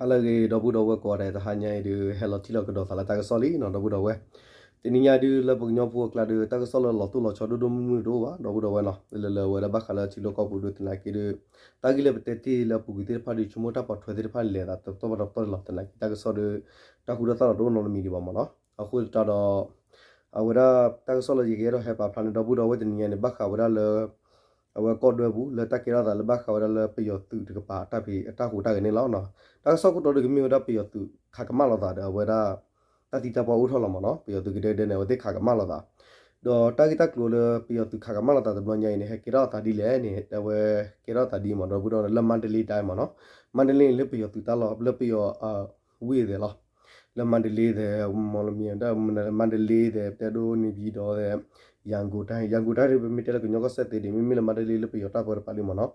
လၢအဂ့ၤ ဒီပုၢ်ဒီဝဲၢ်ကိးဂၤဒဲး, တဟါညါအံၤဒုး ဟဲလီၤထံၣ်လီၤကဒီးသးလၢတၢ်ကစီၣ်လံနီၤ ဒီပုၢ်ဒီဝဲၢ်. တနံၤညါဒုး လၢပကညီဖိအကျါဒုး တၢ်ကစီၣ်လၢလီၤတိၢ်လီၤဆီဒိၣ်ဒိၣ်မုၢ်မုၢ်တအိၣ်ဘၣ် ဒီပုၢ်ဒီဝဲၢ်နီၤ. လၢလၢဝဲဒၣ်ဘၣ်ဃးလၢထံလီၢ်ကီၢ်ပူၤဒုး သနာ်က့ဒုး တၢ်ဂ့ၢ်လၢပတဲတ့ၢ်လၢအပူၤကွံာ်သ့ၣ်တဖၣ်ဒုး ဆိကမိၣ်တၢ်ပိာ်ထွဲသ့ၣ်တဖၣ်လဲၤသးတပတီၢ်ဘၣ်တပတီၢ်န့ၣ်လီၤ. သနာ်က့တၢ်ကစီၣ်ဒုး တၢ်ဃူတၢ်ဖိးတအိၣ်နီတမံၤဒံးဘၣ်မ့ၢ်နီၤ. အဃိသတးဒီး အဝဲဒၣ်တၢ်ကစီၣ်လၢယကအဲၣ်ဒိးဟဲပာ်ဖျါန့ၣ် ဒီပုၢ်ဒီဝဲၢ် တနံၤညါန့ၣ် ဘၣ်ဃးဝဲဒၣ်လၢ အဝဲကီၢ်ဒွဲပူၤ လၢတၢ်ကဲထီၣ်သးလၢဘၣ်ဃးဝဲဒၣ်လၢပယီၤသုးတကပၤ တၢ်ဖံးအတၢ်ဟူးတၢ်ဂဲၤန့ၣ်လီၤ. တၢ်ကစီၣ်ခိၣ်တီဒုးကမ့ၢ်ဝဲဒၣ်ပယီၤသုးခးကမၣ်လိာ်သးဒီးအဝဲဒၣ် တၢ်သံတၢ်ပှၢ်အိၣ်ထီၣ်လီၤမ့ၢ်နီၤ. ပယီၤသုးကဒဲကဒဲန့ၣ် အဝဲသ့ၣ်ခးကမၣ်လိာ်သး ဒီးတၢ်ဂ့ၢ်တၢ်ကျိၤလၢပယီၤသုးခးကမၣ်လိာ်သးတဘျီညါအံၤန့ၣ် ဟဲကဲထီၣ်သးဒ်လဲၣ်န့ၣ် အဝဲကဲထီၣ်သးဒ်မ့ၢ်နီၤ ဒီပုၢ်ဒီဝဲၢ် လၢမါတလ့တၢ်မ့ၢ်နီၤ. မါတလ့န့ၣ်လၢပယီၤသုးတၢ်လီၢ် လၢပယီၤ ဝ့ၢ်သဲးလီၤ. လၢမါတလ့သဲး မီလမံၤ မါတလ့သဲး ပတဲဒိးန့ၣ် ပယံၤဒီးသဲး ရန်ကုန်တိုင်း ရန်ကုန်တိုင်းဒုး ပမ့ၢ်တဲလၢကညီကီၢ်စဲၣ်သ့ဒ် မ့မ့ၢ်လၢမါတလ့လၢပယီၤတၢ်ပၢတပၤလံမ့ၢ်နီၤ.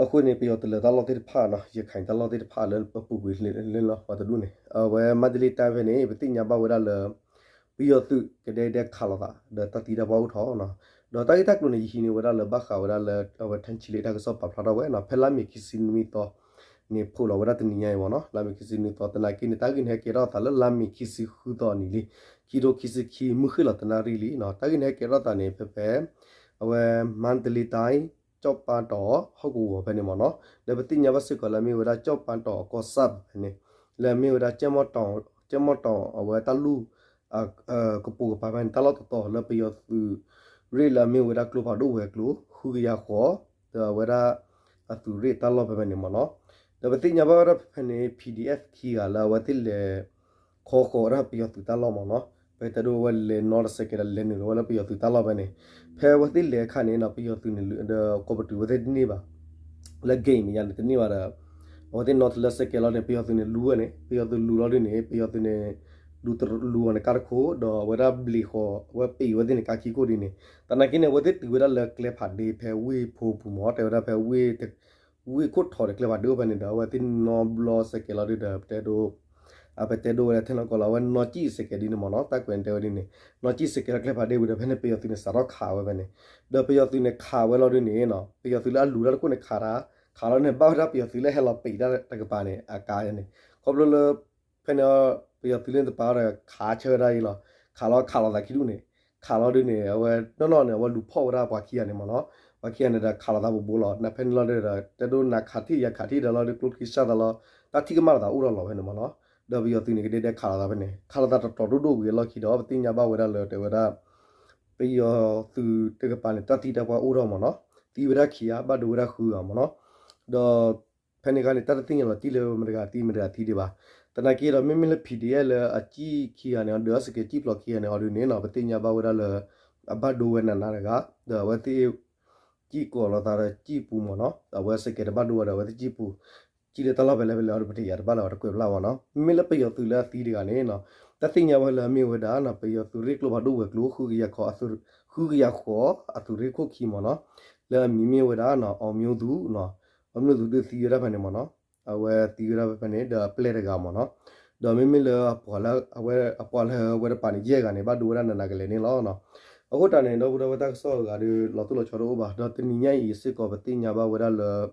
အဃိန့ၣ် ပယီၤတလၢၤတၢ်လီၢ်သ့ၣ်တဖၣ်နီၤ ရခိုင်တၢ်လီၢ်သ့ၣ်တဖၣ်လၢပပူၤကွံာ်လၢလီၤပှၤတဒူၣ်န့ၣ် အဝဲမါတလ့တၢ်ဖဲန့ၣ် ပသ့ၣ်ညါဘၣ်ဝဲဒၣ်လၢ ပယီၤသုးကဒဲကဒဲခးလိာ်သး ဒီးတၢ်သံတၢ်ပှၢ်အိၣ်ထီၣ်နီၤ. ဒီးတၢ်ဂ့ၢ်တၢ်ကျိၤန့ၣ် ယဟံးန့ၢ်ဝဲဒၣ်လၢဘၣ်ဃးဝဲဒၣ်လၢ အဝဲ ထန်းချီလေး တၢ်ကစီၣ်ပာ်ဖျါထီၣ်ဝဲနီၤ ဖဲလါမ့ၤခံဆံနွံသီန့ၣ် ဖိးလီၤဝဲဒၣ်တနံၤညါအံၤမ့ၢ်နီၤ. လါမ့ၤခံဆံနွံသီ သနာ်က့န့ၣ် တၢ်ဂ့ၢ်န့ၣ် ဟဲကဲထီၣ်သးလၢလါမ့ၤခံဆံဃုသီအနံၤလံ ခံထိခံဆံခံ မုၢ်ဃ့ၢ်လီၤတနၣ်ရံၣ်လံနီၤ. တၢ်ဂ့ၢ်န့ၣ် ဟဲကဲထီၣ်သးန့ၣ် ဖဲဖဲ အဝဲ မန္တလေးတိုင်း ကျောက်ပန်းတောင် ဟီၣ်ကဝီၤဖဲန့ၣ်မ့ၢ်နီၤ. ဒီးပသ့ၣ်ညါဘၣ်စ့ၢ်ကီးလၢအမ့ၢ်ဝဲဒၣ် ကျောက်ပန်းတောင် အကီၢ်စဲၣ်ဖဲန့ၣ် လၢအမ့ၢ်ဝဲဒၣ် ကၠဲၣ်မီၣ်တီၣ် အဝဲတၢ်လူၢ် ကပိာ်ကပၤဖဲန့ၣ် တၢ်လီၢ်တတီၤလၢပယီၤသုး ရ့ၣ်လၢအမ့ၢ်ဝဲဒၣ်ကျိဖးဒိၣ်ဝဲၤကျိၤ ဃုကယၤဃီၤ ဒီးအဝဲဒၣ် အသုးရ့ၣ်တၢ်လီၢ်ဖဲဖဲန့ၣ်မ့ၢ်နီၤ. ဒီးပသ့ၣ်ညါဘၣ်ဝဲဒၣ်ဖဲဖဲန့ၣ် PDF ခံဂၤလၢအဝဲသ့ၣ်လဲၤ ခီဃီၤဝဲဒၣ်ပယီၤသုးတၢ်လီၢ်မ့ၢ်နီၤ. ပတဲဒိးဝဲလဲၤနီတစဲးကဲးဒီးလဲၤနုာ်လီၤဝဲလၢပယီၤသုးတၢ်လီၢ်ဖဲန့ၣ် ဖဲအဝဲသ့ၣ်လဲၤအခါန့ၣ်နီၤ ပယီၤသုးန့ၣ် ဒီးကိးပတုာ်ဝဲသ့ၣ်တန့ၢ်ဘၣ် လၢ gate မ့ၢ်ယါန့ၣ်တန့ၢ်ဘၣ်ဒီး အဝဲသ့ၣ်နီတလၢစဲးကဲးလီၤန့ၣ် ပယီၤသုးန့ၣ်လူဝဲန့ၣ် ပယီၤသုးလူလီၤဒ်န့ၣ် ပယီၤသုးန့ၣ် လူတလူအီၤန့ၣ်ကါတခိၣ် ဒီးအဝဲဒၣ်ဘျံးဃီၤ အဝဲပံာ်ဝဲသ့ၣ်န့ၣ်ကါခံခိၣ်ဒ်န့ၣ် သနာ်က့န့ၣ် အဝဲသ့ၣ်တုၤဝဲဒၣ်လၢကျဲဖးဒ့ဖဲဝ့ၢ်ဖိပူၤမ့ၢ် တဲဝဲဒၣ်ဖဲ ဝ့ၢ်ခိၣ်ထီၣ်ဒီးကျဲဖးဒ့အိၣ်ဖဲန့ၣ်ဒီး အဝဲသ့ၣ်နီဘျီစဲးကဲးလီၤဒ်ဒီး ပတဲဒိး အပတဲဒိးဝဲဒၣ်ထဲနီၢ်ကီၢ်လီၤ အဝဲနီၢ်ကံၣ်စဲးကဲးဒ်န့ၣ်မ့ၢ်နီၤ တၢ်ကွဲးတဲဝဲဒ်န့ၣ် နီၢ်ကံၣ်စဲးကဲးလီၤကျဲဖးဒ့ဝံၤဒီး ဖဲန့ၣ်ပယီၤသုးန့ၣ် စးထီၣ်ခးဝဲဖဲန့ၣ် ဒီးပယီၤသုးန့ၣ်ခးဝဲလီၤဒ်န့ၣ်နီၤ ပယီၤသုးလၢအလူၤတၢ်တခိၣ်န့ၣ်ခးတၢ် ခးလီၤန့ၣ် ဘၣ်ဝဲဒၣ်ပယီၤသုးလၢဟဲလီၤပံာ်တၢ်တကပၤန့ၣ် အကါန့ၣ် ခီဖျိလၢ ဖဲန့ၣ် ပယီၤသုးလၢတပၤဒီး ခးဆၢဝဲဒၣ်အံၤလီၤ ခးလီၤခးလိာ်သးခံဒူၣ်န့ၣ် ခးလီၤဒ်န့ၣ် အဝဲနီၢ်နီၢ်န့ၣ် အဝဲလူၤဖီၣ်ဝဲဒၣ်ပှၤခံဂၤန့ၣ်မ့ၢ်နီၤ ပှၤခံဂၤန့ၣ်ဒီးခးလိာ်သးဘိးဘိလီၤ နဖဲန့ၣ်လီၤဒီး တဲဒိးနၤခးထံၣ်ယၤခးထံၣ်ဒီးလီၤဒီး ကျိချံစၢ်သးလီၤ တၢ်ထံၣ်ကမၣ်လိာ်သးအိၣ်ထီၣ်လီၤဖဲန့ၣ်မ့ၢ်နီၤ ဒီးပယီၤသုးန့ၣ် ကဒဲဒဲခးလိာ်သးဖဲန့ၣ် ခးလိာ်သးတတီၤဒိၣ်ဒိၣ်ဝံၤအလီၢ်ခံဒီး ပသ့ၣ်ညါဘၣ်ဝဲဒၣ်လၢတဲဝဲဒၣ် ပယီၤသုးတကပၤန့ၣ် တၢ်သံတၢ်ပှၢ်အိၣ်ထီၣ်မ့ၢ်နီၤ သံဝဲဒၣ်ခံဂၤ ဘၣ်ဒိဝဲဒၣ်ဃုဂၤမ့ၢ်နီၤ ဒီး ဖဲန့ၣ်အခါန့ၣ် တၢ်တသ့ၣ်ညါလီၤတံၢ်လၢမတၤဂၤသံမတၤဂၤသံဒံးဘၣ်. သနာ်က့ဒီး မ့မ့ၢ်လၢ PDF လၢအစံၣ်ခံဂၤန့ၣ် ဒုးအစကဲးစံၣ်ဖျိးခံဂၤန့ၣ်အီၤဒ်န့ၣ်နီၤ ပသ့ၣ်ညါဘၣ်ဝဲဒၣ်လၢ အဘၣ်ဒိဝဲနးနးတဂၤ ဒီးအဝဲသ့ၣ် စံၣ်ကိးလိာ်သးဒီးစံၣ်ပူၤမ့ၢ်နီၤ အဝဲစကဲးတဘၣ်ဒိဝဲဒီးအဝဲသ့ၣ်စံၣ်ပူၤ စံၣ်လၢတၢ်လီၢ်ဖဲလဲၣ်ဖဲလဲၣ်အီၤဒီး ပတယၤတဘၣ်လၢၤဘၣ် တကွဲးဘၣ်ဝဲနီၤ မ့မ့ၢ်လၢပယီၤသုးလၢအသံတဂၤန့ၣ်နီၤ တၢ်သ့ၣ်ညါဝဲလၢအမ့ၢ်ဝဲဒၣ်နီၤ ပယီၤသုးရ့ၣ်ကျိဖးဒိၣ်ဝဲၤကျိ ဃုကယၤဃီၤ ဃုကယၤဃီၤ အသုးရ့ၣ်ခိၣ်ခံမ့ၢ်နီၤ လၢအမံၤမ့ၢ်ဝဲဒၣ်နီၤ အောင်မျိုးသူ နီၤ အောင်မျိုးသူ ဒုးသံဝဲဒၣ်ဖဲန့ၣ်မ့ၢ်နီၤ အဝဲသံဝဲဒၣ်ဖဲဖဲန့ၣ် ဒီးအပျဲၢ်တဂၤမ့ၢ်နီၤ ဒီးမ့မ့ၢ်လၢအပှၤလၢအဝဲ အပှၤလၢအဝဲတပၤန့ၣ် ယဲၢ်ဂၤန့ၣ် ဘၣ်ဒိဝဲဒၣ်နးနးကလဲာ်န့ၣ်လီၤ. အဃိတၢ်န့ၣ် ဒီပုၢ်ဒီဝဲၢ်တၢ်ကစီၣ်အဂၤဒီး လီၤတိၢ်လီၤဆီတအိၣ်ဘၣ် ဒီးတနံၤညါအံၤစ့ၢ်ကီး ပသ့ၣ်ညါဘၣ်ဝဲဒၣ်လၢ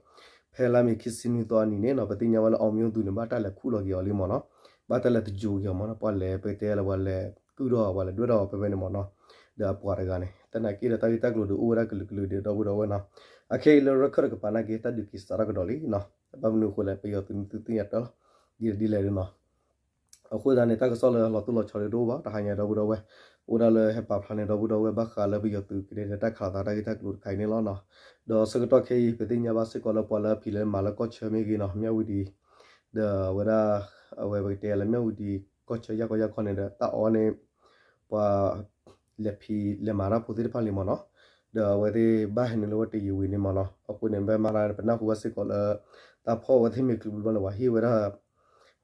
ဖဲလါမ့ၤခံဆံနွံသီအနံၤန့ၣ်နီၤ ပသ့ၣ်ညါဝဲလၢ အောင်မျိုးသူ န့ၣ် ဘၣ်တၢ်လဲၤခူၣ်လီၤက့ၤအီၤလံမ့ၢ်နီၤ ဘၣ်တၢ်လဲၤတယိၤက့ၤအီၤမ့ၢ်နီၤ ပှၤလဲၤ ပကတဲလၢပှၤလဲၤကုၢ်ထီၣ်အီၤ ပှၤလဲၤဒွဲၣ်ထီၣ်အီၤဖဲဖဲန့ၣ်မ့ၢ်နီၤ ဒီးအပှၤတဂၤန့ၣ် သနာ်က့ဒီးတၢ်ဂ့ၢ်တၢ်ကျိၤဒီးအိၣ်ဝဲဒၣ်ကလုာ်ကလုာ်ဒီး ဒီပုၢ်ဒီဝဲၢ်နီၤ အခဲအံၤလၢရခၢၣ်တကပၤနာ်က့ တၢ်ဒုးက့ၤစးထီၣ်ကဒီးလံနီၤ ဘၣ်မနုၤအဃိလဲၣ် ပယီၤသုးန့ၣ်သုသ့ၣ်ညါတၢ်လီၤ ဒ်လဲၣ်ဒ်လဲၣ်ဒ်နီၤ အဃိသတးန့ၣ် တၢ်ကစီၣ်လၢလီၤတိၢ်လီၤဆီဒုးတအိၣ်ဘၣ် တဟါညါဒီပုၢ်ဒီဝဲၢ် အိၣ်ဒၣ်လၢဟဲပာ်ဖျါန့ၣ် ဒီပုၢ်ဒီဝဲၢ် ဘၣ်ဃးလၢပယီၤသုးကဒဲကဒဲတၢ်ခးလိာ်သးတၢ်ဂ့ၢ်တၢ်ကျိၤတခါအံၤန့ၣ်လီၤနီၤ ဒီးဆၢကတီၢ်ခဲအံၤ ပသ့ၣ်ညါဘၣ်စ့ၢ်ကီးလၢပှၤလၢအဖံးလၢမၤလၢကီၢ်ဆၢမ့ၢ်ဂ့ၤနီၤ မၠၣ်ဝတံၤ ဒီးအဝဲဒၣ် အဝဲပကတဲလၢမၠၣ်ဝတံၤ ကီၢ်ဆၢယၢ်ကီၢ်ယၢ်ခီန့ၣ်ဒီး တၢ်အီၣ်န့ၣ် ပှၤ လဲၤဖံးလဲၤမၤတၢ်ဖိသ့ၣ်တဖၣ်လံမ့ၢ်နီၤ, ဒီးအဝဲသ့ၣ်ဘၣ်ဟဲနုာ်လၢဝဲတယံာ်ဝံၤန့ၣ်မ့ၢ်နီၤ, အဃိန့ၣ် ဘၣ်မၤတၢ်န့ၣ် ပနၢ်ဟူဘၣ်စ့ၢ်ကီးလၢ တၢ်ဖီၣ်ဝဲသ့ၣ်မ့ၢ်ချုးဘျီန့ၣ် ပှၤဟ့ၣ်ဝဲဒၣ်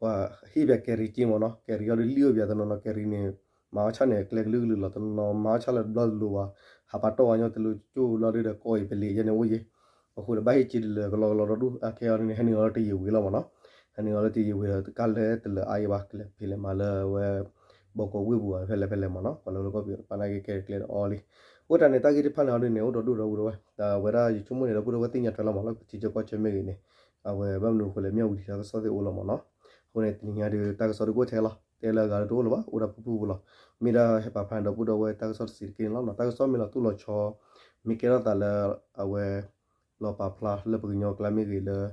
ပှၤဟ့ၣ်ပၠးကဲရံက့မ့ၢ်နီၤ, ကဲရံအီၤဒုးလံၣ်အိၣ်ပၠးတနီၤနီၤ ကဲရံန့ၣ် မၤအီၣ်ဆၣ်န့ၣ် ကျဲကလုာ်ကလုာ်လီၤ တနီၤနီၤ မၤအီၣ်ဆၣ်လၢတဘျီတလိၤဘၣ်, ဟးပာ်တီၢ်ဝဲညီတလိၤကၠိၣ်လီၤဒုးဒီး ကီၢ်အံၤပလံၤယဲန့ၣ်အိၣ်ယဲ, အဃိဒီးဘၣ်ဟ့ၣ်က့ၤတလၢာ်ကလီကလီဒီဒူၣ် အခဲအံၤန့ၣ် ဟဲနုာ်လီၤလၢတယံာ်ဝံၤလီၤမ့ၢ်နီၤ, ဟဲနုာ်လီၤလၢတယံာ်ဝံၤဒီး တကးလဲၤတလၢာ်အါအံၤဘၣ် ကလဲၤဖံးလဲၤမၤလၢအဝဲ ဘီကီၢ်ဝ့ၢ်ပူၤဖဲလဲၣ်ဖဲလဲၣ်မ့ၢ်နီၤ, ပှၤလၢလၢကီၢ်ပယီၤတပၤနာ်က့ ကဲကျဲဒီးအီလံ, အဃိတၢ်န့ၣ် တၢ်ဂ့ၢ်တဖၣ်န့ၣ်အီၤဒုးန့ၣ် အိၣ်ဒီဒူၣ်ဒီပုၢ်ဒီဝဲၢ် ဒီးအဝဲဒၣ်ယဆိကမိၣ်န့ၣ် ဒီပုၢ်ဒီဝဲၢ်သ့ၣ်ညါထွဲလီၤမ့ၢ်နီၤ ပထံကီၢ်ကီၢ်ဆၢမ့ၢ်ဂ့ၤန့ၣ် အဝဲဘၣ်မနုၤအဃိလဲၣ် မ့ၢ်ဝံၤဒီးတၢ်ကစီၣ်သ့ၣ်အိၣ်လီၤမ့ၢ်နီၤ. အဃိန့ၣ် တနံၤညါဒီး တၢ်ကစီၣ်တအိၣ်ထဲလီၤ, တဲလၢအဂၤဒီးတအိၣ်လၢၤဘၣ်, အိၣ်ဒၣ်ပူၤပူၤပူၤလီၤ. မ့ၢ်ဒၣ်ဟဲပာ်ဖျါန့ၣ်ဒီပုၢ်ဒီဝဲၢ် တၢ်ကစီၣ်တစဲးတက့ၢ်န့ၣ်လီၤ. တၢ်ကစီၣ်မ့ၢ်လီၤတိၢ်လီၤဆီ မ့ၢ်ကဲထီၣ်သးလၢ အဝဲ လီၤပာ်ဖျါလၢပကညီကျါမ့ၢ်ဂ့ၤလၢ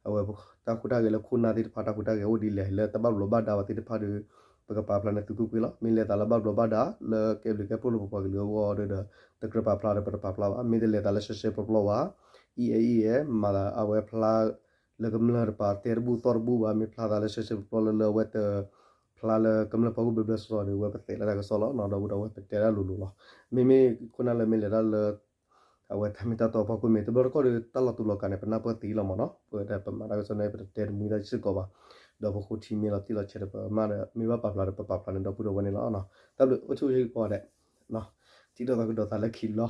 အဝဲ တၢ်ဟူးတၢ်ဂဲၤလၢခိၣ်နၢ်သ့ၣ်တဖၣ် တၢ်ဟူးတၢ်ဂဲၤအိၣ်ဒ်လဲၣ် လၢတၢ်ဘၣ်ဘျီးဘၣ်ဒါဘၣ်သ့ၣ်တဖၣ်ဒီး ပကပာ်ဖျါန့ၢ်သုကွ့ၢ်ကွ့ၢ်လီၤ. မ့ၢ်လဲၤသးလၢဘၣ်ဘျီးဘၣ်ဒါ လၢကဲဘျုးကဲဖှိၣ်လၢပပှၤကလုာ်အဂီၢ်ဒီး တကြၢးပာ်ဖျါဒီးပတပာ်ဖျါဘၣ်. မ့ၢ်တလဲၤသးလၢရှဲရှဲပျီပျီဘၣ်, အံၤအဲၣ်အံၤအဲၣ် မၤသးအဝဲဖျါ လၢကမျၢၢ်တပၤတဲတဘူၣ်သီၣ်တဘူၣ်ဘၣ်, မ့ၢ်ဖျါသးလၢရှဲရှဲပျီပျီလၢလၢအဝဲတ ဖျါလၢကမျၢၢ်ဖီခိၣ်ဘျၢဘျၢစီစီဒီး ဝဲပသဲးလၢတၢ်ကစီၣ်လီၤ. ဒီပုၢ်ဒီဝဲၢ် ပတဲဒၣ်လိၤလိၤလီၤ. မ့မ့ၢ်ခိၣ်နၢ်လၢမ့ၢ်လဲၤတၢ်လၢ အဝဲတၢ်မ့ၢ်တၢ်တီအဖီခိၣ်မ့ၢ် တဘျီတခီၣ်ဒီး တၢ်လီၤတူာ်လီၤကာ်န့ၣ် ပနၢ်ပၢၢ်သံလီၤမ့ၢ်နီၤ. ပဝဲဒၣ်ပမၤတၢ်ကစီၣ်န့ၣ် ပတတဲတမှံတၢ်စ့ၢ်ကီးဘၣ်. ဒီးပဃိထံမ့ၢ်လီၤတံၢ်လီၤဆဲးဒီး ပမ့ၢ် မ့ၢ်ဘၣ်ပာ်ဖျါဒီး ပပာ်ဖျါန့ၢ်ဒီပုၢ်ဒီဝဲၢ်န့ၣ်လီၤ. တၢ်ဘျုးအိၣ်ဆူၣ်အိၣ်ချ့ကိးဂၤဒဲး, ထံၣ်ဒီးသးကဒီးသးလၢခံလီၤ.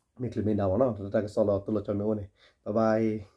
မ့ၢ်ချ့မ့ၢ်ဒၣ်မ့ၢ်နီၤ တၢ်ကစီၣ်လီၤတိၢ်လီၤဆီမ့ၢ်အိၣ်န့ၣ် bye bye.